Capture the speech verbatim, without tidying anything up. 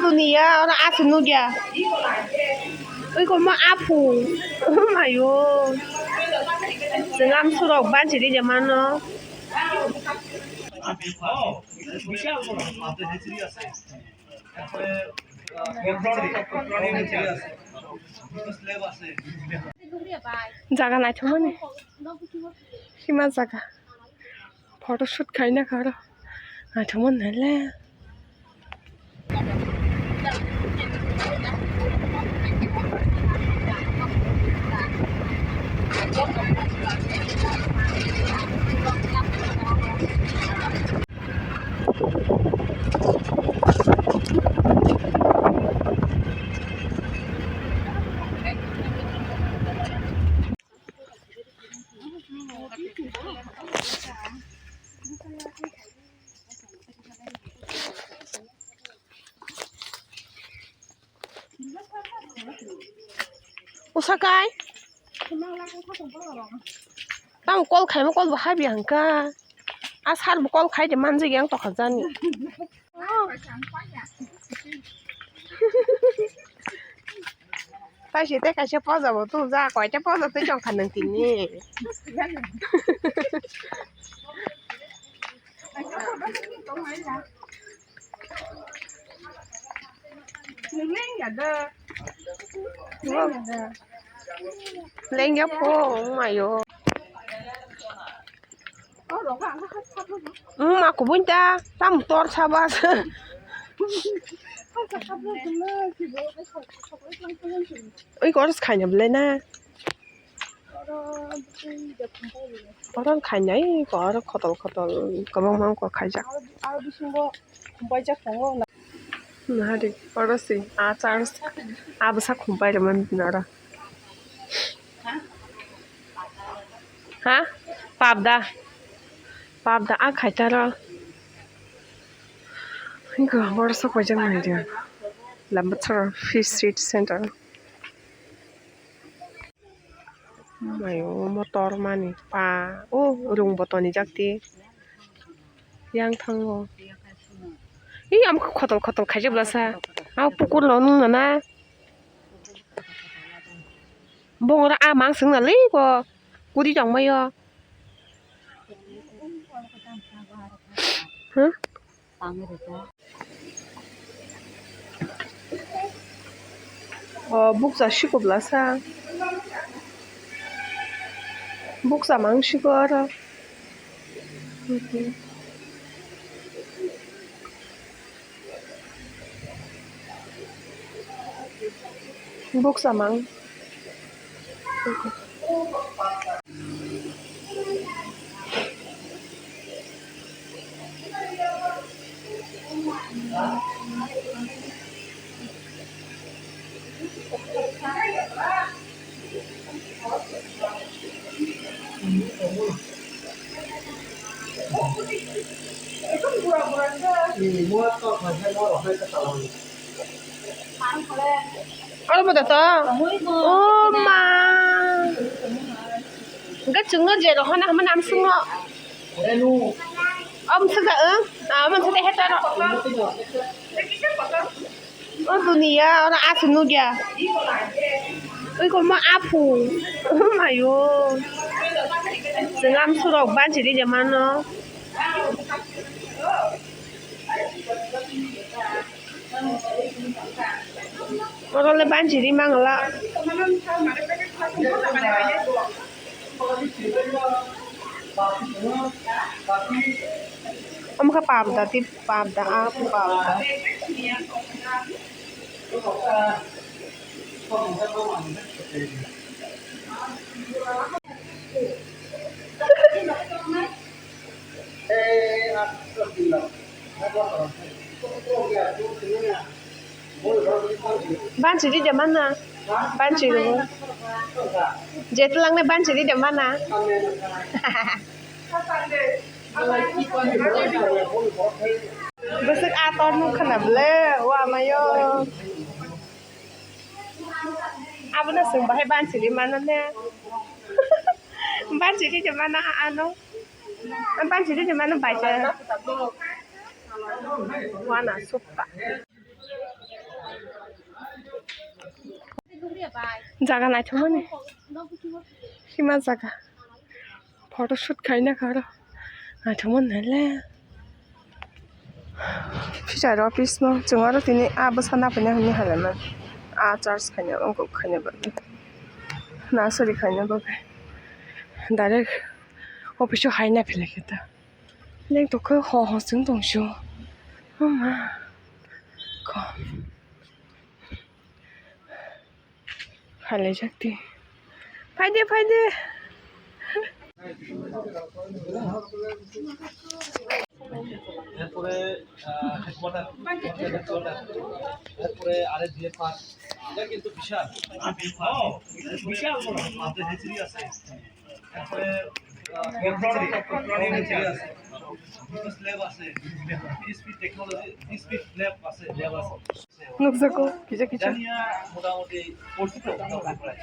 Niya, oro aswk nukya. Ui, koma aphu. Oh my God. Chwng amswk rok bansi rijak mano. Jaga naithokmani. Hima jaga. Photoshoot khaina kha oro. Naithokmani le. Usakai. Tamo call khaima call bo habya hwnkha. A sir bo call khai de manjak yang tokha jani. Taisi tei kaisa poja bo tubujak, koita poja tei tongkha nwng tini. Lengya pho wngmaio. Wngma kubui ta tam tor saba. Ui kor khaina belai na. Oro khainai, oro khotol khotol kwbangma wngkha khaijak. Nahadi, oro se, a church, a bwsa khum pairwmani oro. Ha? Pabda. Pabda a khaitaro. Hingkhe borok sok paijak nai de. Lamba chwra fish street center. Mayo motor mani pa o rung bo tonijak ti yang thango. Ih, am khotol khotol khaijak bwlasa. Ang pukur no nung nana. Bongora a mang sung nalai ko kudi tong mayo. Huh? O bukcha sikubla sa. Bukcha mang siko oro. Bukcha mang. Oro bo da to. O ma. Hingke chwngno je rohorna hwnmani amswkno. Omo swkha, ang? Ah, omo swkha heter. O duniya, oro aswk nukya. Ui, komo aphu. Mayo. Chwng amswk rok bansi rijak mano. Oro le bansi ri mangla. Omo khe pabda tei pabda, ah, pabda. Bansi ri de mana? Bansi ro. Jet lang ne bansi ri de mana? Bwswk a tor nukha na bwle, o amayo. Abono chwng bahai bansi ri mano ne? Bansi ri de mana ano? Bansi ri de mana bai cha? Wana sukha. Jaga naithokmani. Hima jaga. Photoshoot khaina kharo. Naithokmani le. Fisher office no chwng aro tini a bwsa naphaina hwnwi halaimani. A charge khaina wngkuk khaina bagwi. Na sori khaina bagwi. Direct office o hai naphilai khe ta. Leng tokhe ho ho chwng tong sio. Oh ma. Ko. Phailaijak di. Phaidi, phaidi. এরপরে headquarter, headquarter, এরপরে আর S B F R, এটা কিন্তু বিশাল। বিশাল বড়। আপনার হ্যাচারি আছে। এরপরে হ্যাচারি আছে, business lab আছে, ডিএসপি টেকনোলজি, ডিএসপি ল্যাব আছে, ল্যাব আছে। Nukjago, kisa kisa. Janiya motamoti porti to, motamoti prai.